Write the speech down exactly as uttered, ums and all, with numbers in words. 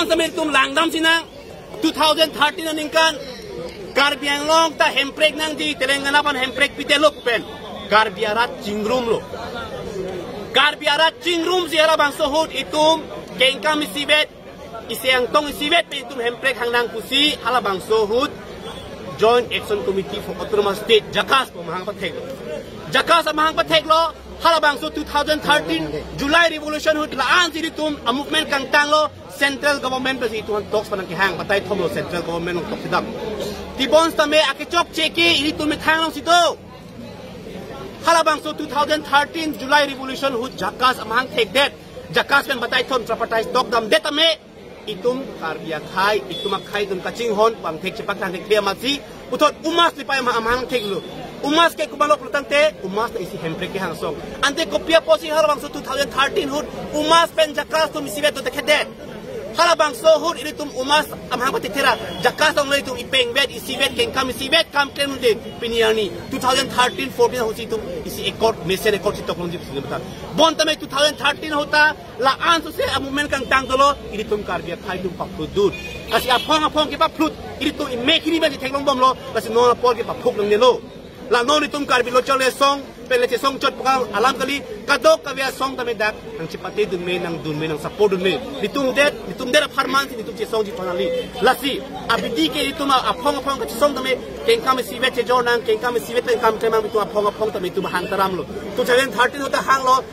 Sampai tum langdam sinang, two thousand thirteen aningkan Karbi Anglong ta hemprek nangji, Telangana aphan hemprek pite lo pen Karbi arat chingrumlo. Karbi arat chingrumsi halabangso ahut itum kengkam isivet, isi angtong isivet pen itum hemprek hangnang pusi halabangso ahut Joint Action Committee for Autonomous State, JACAS pu amahang patheklo. JACAS amahang patheklo, halabangso two thousand thirteen July Revolution ahut la-ansi ilitum a-movement kangtanglo, central government pensi itum aphan talks pen nangkehang, batai thomlo central government along talk si dam. Tebonsitame akechokche ke ilitum methang alongsi do. Halabangso two thousand thirteen July Revolution ahut JACAS amahang thekdet, JACAS pen batai thom tripartite talk damdet tame, itum Karbi akhei, itum akhei atum kachinghon, pangthek chepaktang thek amatsi, puthot UMAS lipai amahang theklo. UMAS ke komatlo pulotangte, UMAS ta isi hemprek kehang asong. Ante kopi apotsi halabangso two thousand thirteen ahut UMAS pen JACAS atum isivet dotekhedet? Halabangso ahut ilitum UMAS amahang pathekthera, JACAS along le itum ipengvet, isivet, kengkam isivet, kam klemde, pini arni two thousand thirteen fourteen ahutsi itum isi accord, mesen accord si toklongji pusi le methang. Bonta me two thousand thirteen ahut ta la-an sose a-movement kangtang dolo, ilitum Karbi akhei atum paphlut dun. Lasi aphong aphong kepaphlutji ilitum imek hini bang theklong bomlo, lasi non apor ke paphuk nangnelo. La non itum Karbi Lo Charli Asong, pen le chesong chot pakang alam kali, kadokave asong tame dak nangchepate dun me, nangdun me, nangsupport dun me. Ilitum det, ilitum det apharman si ilitum chesongji pon kali. Lasi abidi ke itum aphong aphong kachesong tame, kengkam isivet chejor nang, kengkam isivet pen kam klemang, itum aphong aphong tame itum hang taramlo. Two thousand thirteen ahut ta hanglo.